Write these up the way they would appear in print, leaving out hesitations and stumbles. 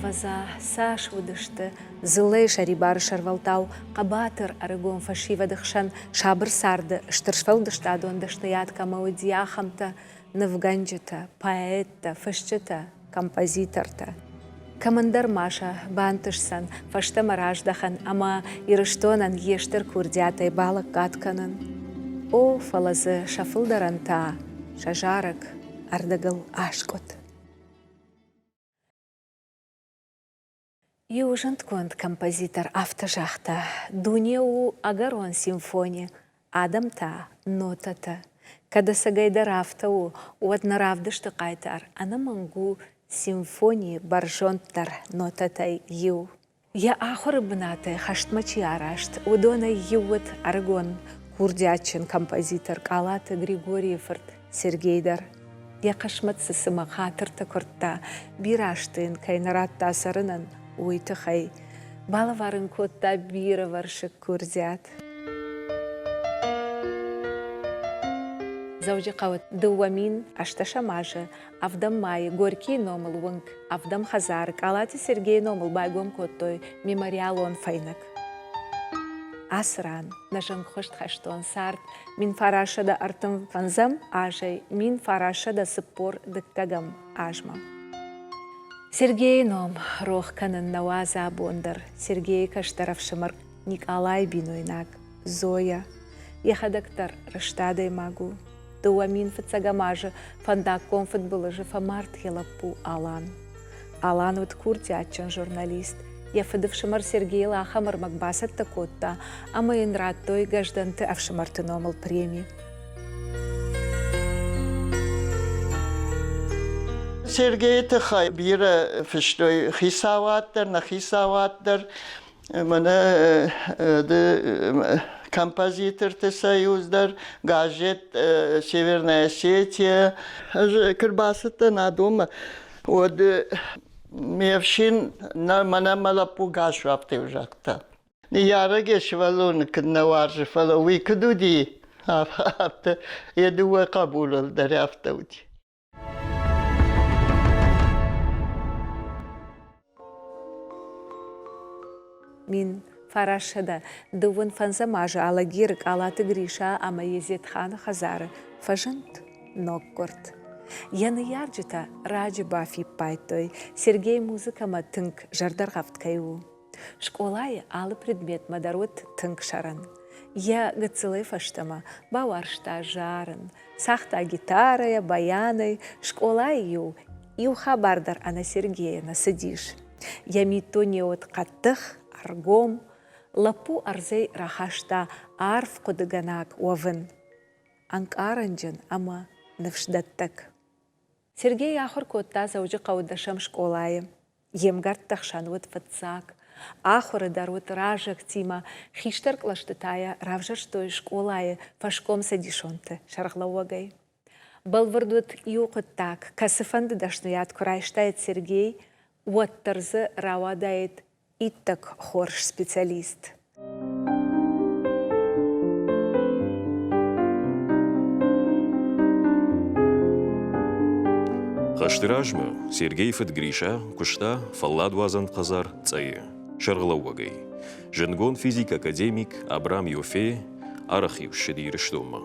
Ӕвӕдза, цас уыдысты дзыллӕйы сӕрибары сӕрвӕлтау хъӕбатыр ӕрыгон фӕсивӕды хсӕн сабыр царды стыр сфӕлдыстадон дӕсныйад кӕмӕ уыди, ахӕмтӕ, нывгӕнджытӕ, поэттӕ, фысджытӕ, композитортӕ. Кӕмӕндӕр ма сӕ бантысдзӕн фӕстӕмӕ раздӕхӕн ӕмӕ Ирыстонӕн йе стыр курдиатӕй балӕггад кӕнын. О, фӕлӕ дзы сӕ фылдӕрӕн та сӕ зарӕг ӕрдӕгыл аскъуыд. Иу зындгонд композитор афтӕ загъта: Дуне у ӕгӕрон симфони, адӕм та нотӕтӕ. Кӕд ӕцӕгӕйдӕр афтӕ у, уӕд нӕ равдысты хъайтар ӕнӕмӕнг у симфонийы бӕрзонддӕр нотӕтӕй иу. Йӕ ахуыры бынатӕй хӕстмӕ чи араст, уыдонӕй иу уыд ӕрыгон курдиатджын композитор Къалаты Григорийы фырт Сергей дӕр. Йӕ хъысмӕт цы цымӕ хатыртӕ куырдта, бирӕ азты йын кӕй нӕ радта цӕрынӕн, уый тыххӕй. Балӕвар ын кодта бирӕвӕрсыг курдиат. Дзӕуджыхъӕуы 2018 азы ӕвдӕм майы Горькийы номыл уынг ӕвдӕм хӕдзары Къалаты Сергейы номыл байгом кодтой мемориалон фӕйнӕг. Ацы ран нӕ зынгхуыст хӕстон цард 1935 азӕй 1942 азмӕ. Сергейы ном рох кӕнын нӕ уадзы абон дӕр Сергейы кӕстӕр ӕфсымӕр Никъалайы бинойнаг Зоя. Йӕхӕдӕг дӕр рыст адӕймаг у. 2000 фыццӕгӕм азы фӕндаггон фыдбылызы фӕмард йӕ лӕппу Алан. Алан уыд курдиатджын журналист. Йӕ фыдыфсымӕр Сергейыл ахӕм ӕрмӕг бацӕттӕ кодта, ӕмӕ йын радтой Гӕздӕнты ӕфсымӕрты номыл преми. Сергейы тыххӕй бирӕ фыстой хицауад дӕр, нӕ хицауад дӕр. Мӕнӕ ды композиторты союз дӕр, газет Северная Осетия. Ӕз куы рбацыдтӕн адонмӕ, уӕд ме фсин мӕнӕ мӕ лӕппу гас афтӕ загъта. Ныййарӕг йӕ сывӕллоны куыд нӕ уарзы, фӕлӕ уый куыд уыди, афтӕ йӕ дыууӕ хъӕбулыл дӕр афтӕ уыди. 1935 азы Алагиры Къалаты Гриша ӕмӕ Езетханы хӕдзары фӕзынд ноггуырд. Йӕ ныййарджытӕ раджы бафиппайдтой, Сергей музыкӕмӕ тынг зӕрдӕргъӕвд кӕй у. Скъолайы алы предметмӕ дӕр уыд тынг сӕрӕн. Йӕ гыццылӕй фӕстӕмӕ бауарзта зарын, цагъта гитарӕйӕ, баянӕй, скъолайы-иу иу хабар дӕр ӕнӕ Сергейӕ нӕ цыдис. Йӕ миддуне уыд хъӕддых, ӕргом. Лӕппу ӕрдзӕй рахаста арф хъуыдыгӕнӕг уӕвын, ӕнкъарӕнджын ӕмӕ ныфсдӕттӕг. Сергей ахуыр кодта Дзӕуджыхъӕуы дӕсӕм скъолайы. Йе мгӕртты хсӕн уыд фыццаг. Ахуыры дӕр уыд разӕгтимӕ, хистӕр кълӕсты та йӕ равзӕрстой скъолайы фӕскомцӕдисонты сӕргълӕууӕгӕй. Бӕлвырд уыд иу хъуыддаг, кӕцыфӕнды дӕсныйад куы райстаид Сергей, уӕддӕр дзы рауадаид иттӕг хорз специалист. Хӕсты размӕ Сергейы фыд Гриша куыста фӕлладуадзӕн хӕдзар Цъӕйы сӕргълӕууӕгӕй. Зындгонд физик-академик Абрам Йофе арӕх-иу ссыди Ирыстонмӕ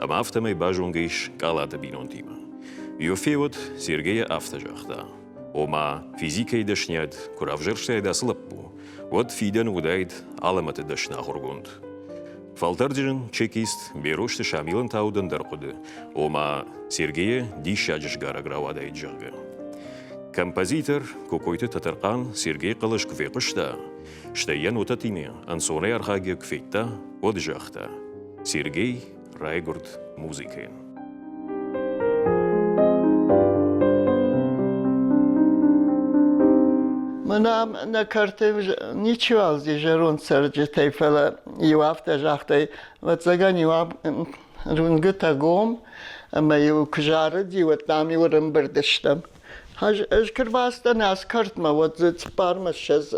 ӕмӕ афтӕмӕй базонгӕ ис Къалаты бинонтимӕ. Йофе уӕд Сергейӕ афтӕ загъта: Ома, физикӕйы дӕсниад куы равзӕрстаид ацы лӕппу, уӕд фидӕн уыдаид алӕмӕты дӕсны ахуыргонд. Фӕлтӕрджын чекист Берозты Шамилӕн та уыд ӕндӕр хъуыды, ома, Сергейы диссаджы сгарӕг рауадаид, зӕгъгӕ. Композитор Кокойты Тӕтӕрхъан Сергейы хъӕлӕс куы фехъуыста, стӕй йӕ нотӕтимӕ ӕнцонӕй архайгӕ куы федта, уӕд загъта: Сергей райгуырд музыкӕйӕн. Мӕнӕ нӕ кӕрты ничиуал уыди зӕронд цӕрджытӕй, фӕлӕ иу афтӕ загътай, ӕвӕццӕгӕн-иу рунгытӕ гом, ӕмӕ-иу куы зарыди, уӕд нӕм-иу ӕрӕмбырд стӕм. Ӕз куы рбацыдтӕн ацы кӕртмӕ, уӕд дзы цыппармӕ ссӕдз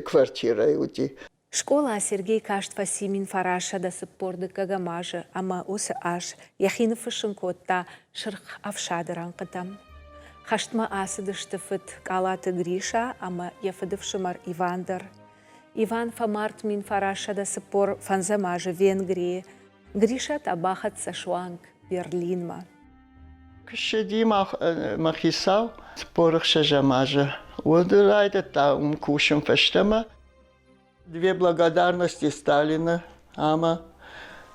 квартирӕйы уыди. Скъола Сергей каст фӕци 1942 азы ӕмӕ уыцы аз йӕхи ныффыссын кодта Сырх Ӕфсады рӕнхъытӕм. Хӕстмӕ ацыдысты фыд Къалаты Гриша ӕмӕ йӕ фыдыфсымӕр Иван дӕр. Иван фӕмард 1945 азы Венгрийы, Гриша та бахӕццӕ суанг Берлинмӕ. Ссыди мӕ хицау 46-ӕм азы. Уӕд райдыдта уым кусын фӕстӕмӕ. Две благодарности Сталина ӕмӕ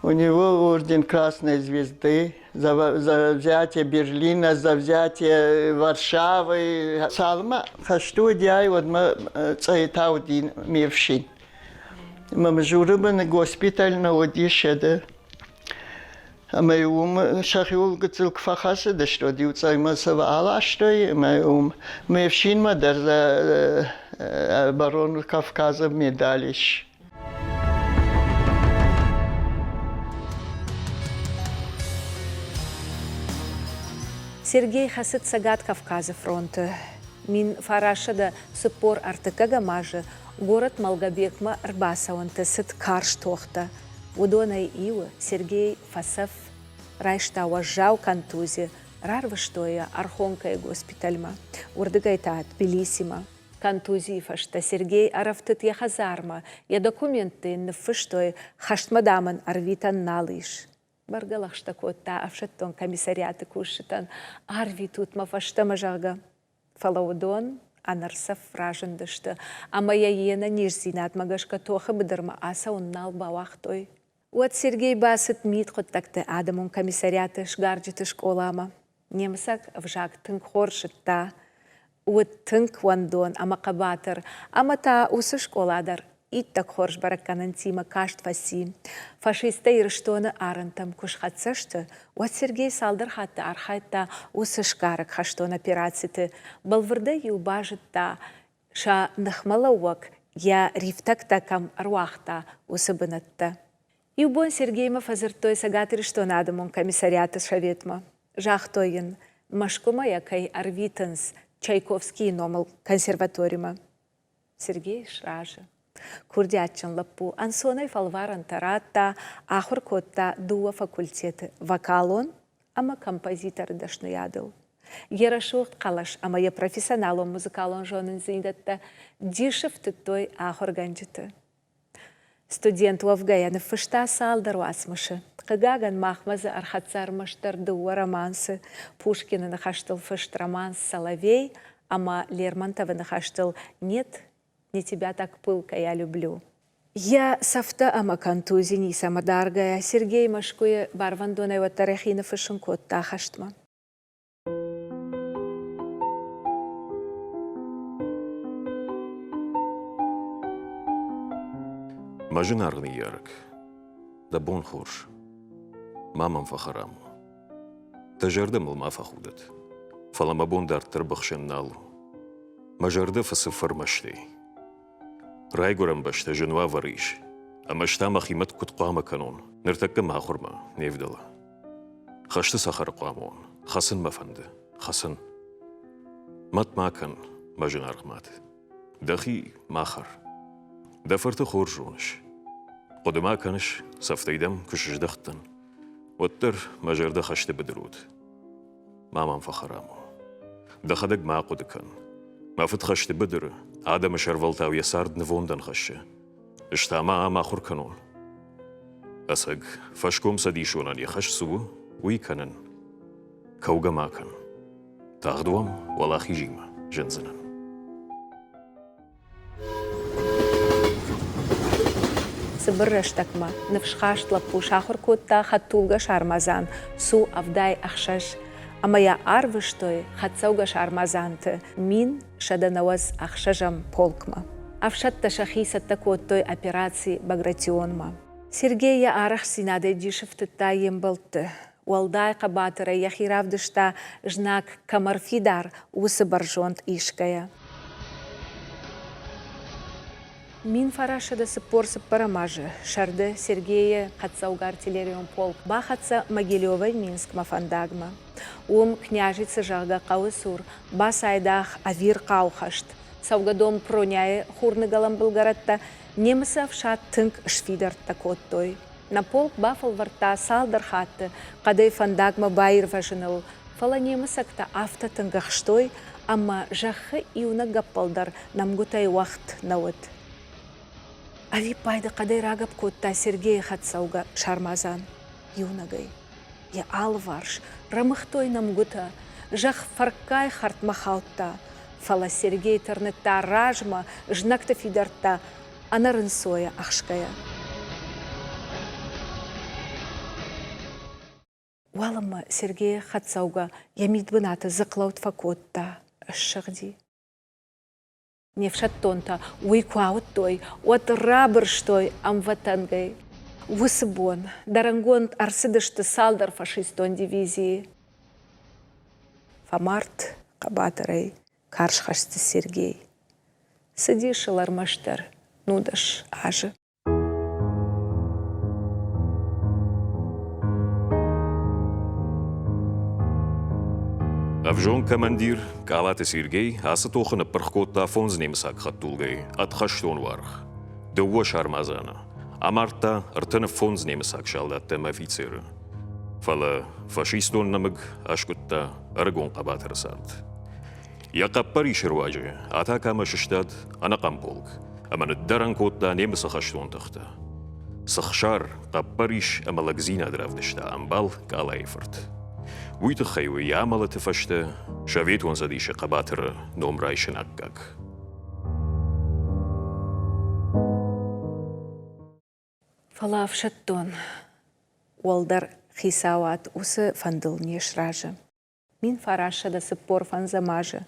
у него орден Красной Звезды за, за взятие Берлина, за взятие Варшавы. Цалынмӕ хӕсты уыди, уӕдмӕ цъӕйтӕ уыди ме фсин. Ӕмӕ Мызуры бын госпиталь нӕ уыди ссӕды. Ӕмӕ уым сӕхиуыл гыццыл куы фӕхӕцыдысты, уӕд-иу цъӕймӕ сӕ аластой, ӕмӕ уым ме фсинмӕ дӕр барон Кавказы медаль ис. Сергей хӕцыд Цӕгат Кавказы фронты. 1943 азы горӕт Малгобекмӕ ӕрбацӕуӕнты цыд карз тохтӕ. Уыдонӕй иуы Сергей фӕцӕф, райста уӕззау контузи, рарвыстой йӕ Архонкӕйы госпитальмӕ, уырдыгӕй та Тбилисимӕ. Контузийы фӕстӕ Сергей ӕрӕфтыд йӕ хӕдзармӕ, йӕ документты йын ныффыстой, хӕстмӕ дам ын ӕрвитӕн нал ис. Бӕргӕ лӕгъстӕ кодта ӕфсӕддон комиссариаты кусджытӕн, арвитут мӕ фӕстӕмӕ, зӕгъгӕ. Фӕлӕ уыдон ӕнӕрцӕф разындысты ӕмӕ йӕ йе нӕниздзинадмӕ гӕсгӕ тохы быдырмӕ ацӕуын нал бауагътой. Уӕд Сергей бацыд мидхъуыддӕгты адӕмон комиссариаты сгарджыты скъоламӕ. Немыцаг ӕвзаг тынг хорз зыдта, уыд тынг уӕндон ӕмӕ хъӕбатыр, ӕмӕ та уыцы скъола дӕр иттӕг хорз бӕрӕггӕнӕнтимӕ каст фӕци. Фашисттӕ Ирыстоны арӕнтӕм куы схӕццӕ сты, уӕд Сергей цалдӕр хатты архайдта уыцы сгарӕг хӕстон операциты, бӕлвырдӕй-иу базыдта, сӕ ныхмӕлӕууӕг йӕ рифтӕгтӕ кӕм ӕруагъта, уыцы бынӕттӕ. Иу бон Сергеймӕ фӕдзырдтой Цӕгат Ирыстоны адӕмон комиссариаты советмӕ. Загътой йын, Мӕскуымӕ йӕ кӕй ӕрвитынц Чайковскийы номыл консерваторимӕ. Сергей сразы. Курдиатджын лӕппу ӕнцонӕй фӕлварӕнтӕ радта, ахуыр кодта дыууӕ факультеты вокалон ӕмӕ композиторы дӕсныйадыл. Йӕ рӕсугъд хъӕлӕс ӕмӕ йӕ профессионалон музыкалон зонындзинӕдтӕ дисы фтыдтой ахуыргӕнджыты. Студент уӕвгӕйӕ ныффыста цалдӕр уацмысы. Хъыгагӕн, махмӕ дзы ӕрхӕццӕ ӕрмӕстдӕр дыууӕ романсы Пушкины ныхӕстыл фыст романс «Соловей» ӕмӕ Лермонтовы ныхӕстыл «Нет, не тебя так пылко я люблю». Йӕ цӕфтӕ ӕмӕ контузи ницӕмӕ даргӕйӕ, Сергей Мӕскуыйы барвӕндонӕй уӕддӕр йӕхи ныффыссын кодта хӕстмӕ. Мӕ зынаргъ ныййарӕг, дӕ бон хорз. Ма мӕм фӕхӕрам у. Дӕ зӕрдӕ мыл ма фӕхудӕд. Фӕлӕ мӕ бон дарддӕр быхсӕн нал у. Мӕ зӕрдӕ фыцы фырмӕстӕй. Райгуырӕн бӕстӕ зын уавӕры ис, ӕмӕ ӕз та мӕхимӕт куыд хъуамӕ кӕнон? Ныртӕккӕ мӕ ахуырмӕ не вдӕлы. Хӕсты цӕхӕры хъуамӕ уон. Хӕцын мӕ фӕнды, хӕцын. Мӕт ма кӕн, мӕ зынаргъ мад. Дӕхи ма хӕр. Дӕ фырты хорз зоныс. Хъуыды ма кӕныс, цӕфтӕй дӕм куы сыздӕхтӕн, уӕддӕр мӕ зӕрдӕ хӕсты быдыр уыд. Ма мӕм фӕхӕрам у. Дӕхӕдӕг ма ахъуыды кӕн. Мӕ фыд хӕсты быдыры, адӕмы сӕрвӕлтау йӕ цард нывондӕн хӕссы. Ӕз та ма ам ахуыр кӕнон. Ӕцӕг, фӕскомцӕдисонӕн йӕ хӕс цы у, уый кӕнын. Кӕугӕ ма кӕн. Тагъд уӕм уӕлахизимӕ зындзынӕн. Цыбыр рӕстӕгмӕ ныфсхаст лӕппу сахуыр кодта хӕдтулгӕ сармадзан Су-76 ӕмӕ йӕ арвыстой хӕдцӕугӕ сармадзанты 1196-ӕм полкмӕ. Ӕфсӕдтӕ сӕхи цӕттӕ кодтой операци Багратионмӕ. Сергей йӕ арӕхстдзинадӕй дисы фтыдта йе мбӕлтты. Уӕлдай хъӕбатырӕй йӕхи равдыста, знаг кӕм ӕрфидар, уыцы бӕрзонд исгӕйӕ. 1944 азы сӕрды Сергейы хӕдцӕугӕ артиллерион полк бахӕццӕ Могилевӕй Минскмӕ фӕндагмӕ. Уым Княжицы, зӕгъгӕ, хъӕуы цур бацайдагъ ӕвирхъау хӕст. Цӕугӕдон Проняйы хурныгӕлӕн былгӕрӕттӕ немыцы ӕфсад тынг сфидӕрттӕ кодтой. Нӕ полк бафӕлвӕрдта цалдӕр хатты хъӕдӕй фӕндагмӕ баирвӕзыныл. Фӕлӕ немыцӕгтӕ афтӕ тынг ӕхстой, ӕмӕ зӕххы иунӕг гӕппӕл дӕр нӕмгуытӕй уӕгъд нӕ уыд. Ӕвиппайды хъӕдӕй рагӕпп кодта Сергейы хӕдцӕугӕ сармадзан иунӕгӕй. Йӕ алыварс рӕмыгътой нӕмгуытӕ, зӕхх фӕркгай хӕрдмӕ хаудта, фӕлӕ Сергей тырныдта размӕ, знӕгты фидӕрттӕ ӕнӕрынцойӕ ӕхсгӕйӕ. Уалынмӕ Сергей хӕдцӕугӕ йӕ мидбынаты дзыхълӕуд фӕкодта, ссыгъди. Не фсӕддонтӕ уый куы ауыдтой, уӕд рабырстой ӕмвӕтӕнгӕй. Уыцы бон дӕрӕнгонд ӕрцыдысты цалдӕр фашистон дивизийы. Фӕмард хъӕбатырӕй карз хӕсты Сергей. Цыдис ыл ӕрмӕстдӕр 19 азы. Ӕвзонг командир Къалаты Сергей ацы тохы ныппырх кодта фондз немыцаг хӕдтулгӕйы ӕд хӕстон уаргъ, дыууӕ сармадзаны, амардта 35 немыцаг салдаттӕ ӕмӕ офицеры. Фӕлӕ фашистон нӕмыг аскъуыдта ӕрыгон хъӕбатыры цард. Йӕ хъӕппӕрисы руаджы атакӕмӕ сыстад ӕнӕхъӕн полк ӕмӕ ныддӕрӕн кодта немыцы хӕстон тыхтӕ. Цы хсар, хъӕппӕрис ӕмӕ лӕгдзинад равдыста ӕмбал Къалайы фырт. Уый тыххӕй у йӕ амӕлӕты фӕстӕ Советон Цӕдисы хъӕбатыры ном райсын аккаг. Фӕлӕ ӕфсӕддон уӕлдӕр хицауад уыцы фӕндыл не сразы. 1945 азы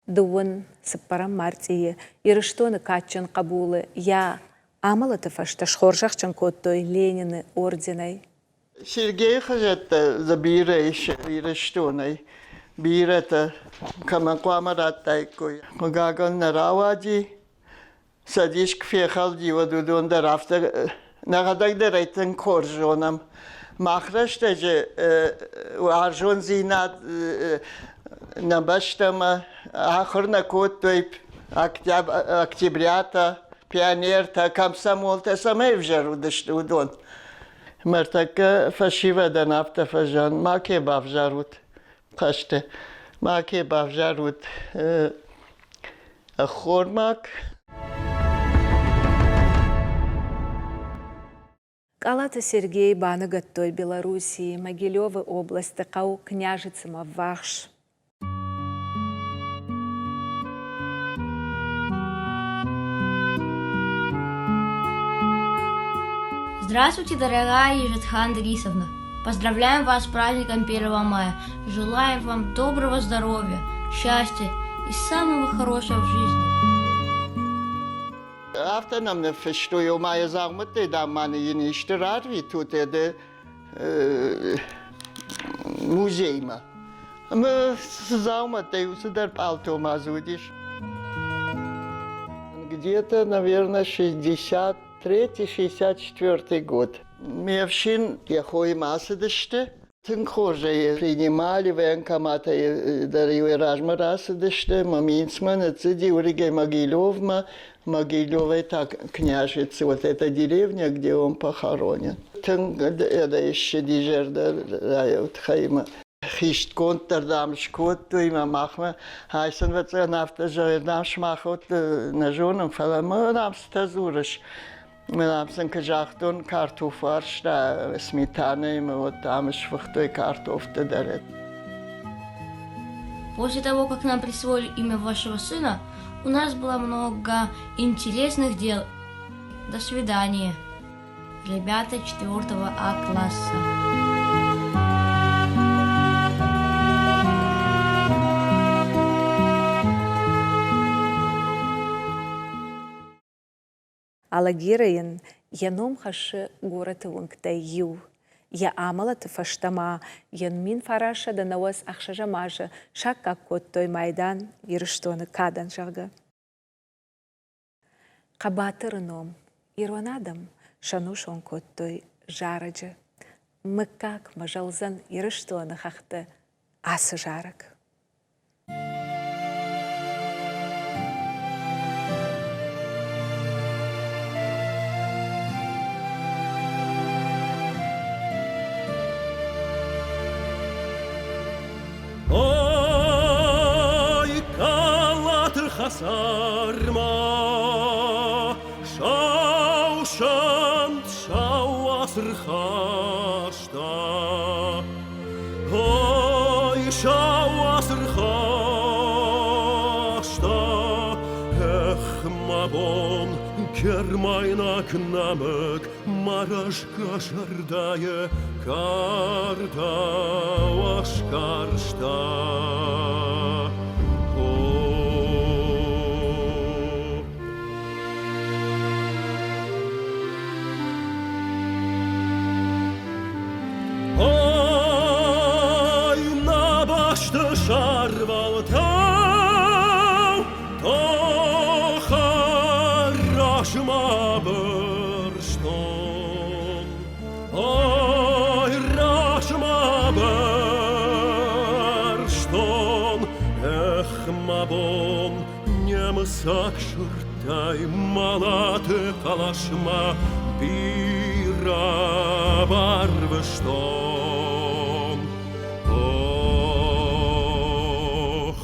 дыууын цыппӕрӕм мартъийы Ирыстоны кадджын хъӕбулы йӕ амӕлӕты фӕстӕ схорзӕхджын кодтой Ленины орденӕй. Сергейы хызӕттӕ дзы бирӕ ис Ирыстонӕй. Бирӕтӕ кӕмӕн хъуамӕ радтаиккой. Хъыгагӕн нӕ рауади. Цӕдис куы фехӕлди, уӕд уыдон дӕр афтӕ нӕхӕдӕг дӕр ӕй тынг хорз зонӕм. Мах рӕстӕджы уарзондзинад нӕ бӕстӕмӕ ахуыр нӕ кодтой октябрятӕ, пионертӕ, комсомолтӕ, цӕмӕй ӕвзӕр уыдысты уыдон. Мӕртӕккӕ фӕсивӕдӕн афтӕ фӕзӕгъын, маке бавзарут хӕсты, маке бавзарут ӕххормаг. Къалаты Сергейы баныгӕдтой Белоруссийы Могилевы областы хъӕу Княжицымӕ ввахс. Здравствуйте, дорогая Ежетхан Дрисовна! Поздравляем вас с праздником 1 мая. Желаем вам доброго здоровья, счастья и самого хорошего в жизни. Афтӕ нӕм ныффыстой, ома йӕ дзаумӕттӕй, дам, ма йын исты рарвитут ӕды музеймӕ. Ӕмӕ цы дзаумӕттӕй, цыдӕр пъалто ма дзы уыдис. Где-то, наверное, 63-64 год. Ме фсин йӕ хоимӕ ацыдысты. Тынг хорзӕй принимали, военкоматӕй дӕр-иу размӕ рацыдысты, мӕ Минскмӕ ныццыди, уырыгӕй Могилевмӕ, Могилевӕй та княжицы, вот эта деревня, где он похоронен. Тынг ӕдӕй ссыди зӕрдӕ тыххӕй хистгонд дӕр, дам, скодтой мӕ махмӕ. Айсын ӕвӕццӕгӕн афтӕ зӕгъы, дам, сымах вот нӕ зонын, фӕлӕ мӕ, дам, цытӕ дзурыс. Дам сын куы загътон, картоф уарзта сметанӕимӕ, вот там сфыхтой картофтӕ дӕр. После того, как нам присвоили имя вашего сына, у нас было много интересных дел. До свидания. Ребята 4 А класса. Алагиры йын йӕ ном хӕссы горӕты уынгтӕй иу. Йӕ амӕлӕты фӕстӕ ма йын 1996 азы саккаг кодтой майдан Ирыстоны кадӕн, зӕгъгӕ. Хъӕбатыры ном ирон адӕм сӕнусон кодтой зарӕджы. Мыггагмӕ зӕлдзӕн Ирыстоны хӕхты ацы зарӕг. сӕрмӕ. Сау сӕнт сау ӕрхаста. Ой, сау ӕрхаста, эх, мӕ бон, гермайнаг нӕмыг мӕ рӕзгӕ зӕрдӕйы кардау аскарста. Ой, нӕ бӕсты сӕрвӕлтау тохы размӕ бырстон. Ой, размӕ бырстон, эх, мӕ бон, немыцаг сырдтӕй мӕлӕты хъӕлӕсмӕ бирӕ барвыстон. Ох!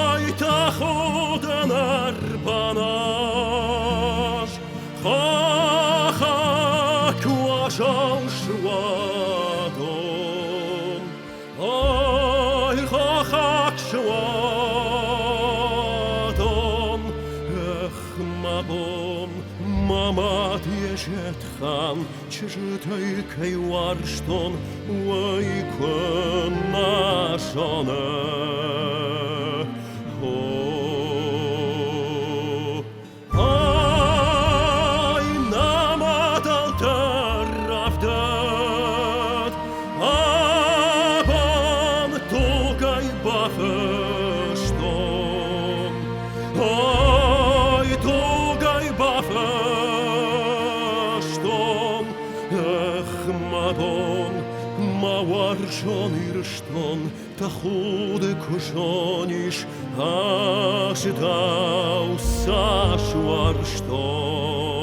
Ай, тӕхудӕн ӕрбаназ, хохаг уазал суадон. Ай, хохаг суадон, эх, мӕ бон, мӕ мад Езетхан, чызджытӕй кӕй уарзтон, уый куы нӕ зоны. Ай, нӕ мадӕлтӕ рӕвдыд, абон тугӕй бафыстон. Ой, тугӕй бафыстон, эх, мӕ бон, мӕ уарзон Ирыстон, тӕхуды куы зонис, ӕз дӕу цас уарзтон.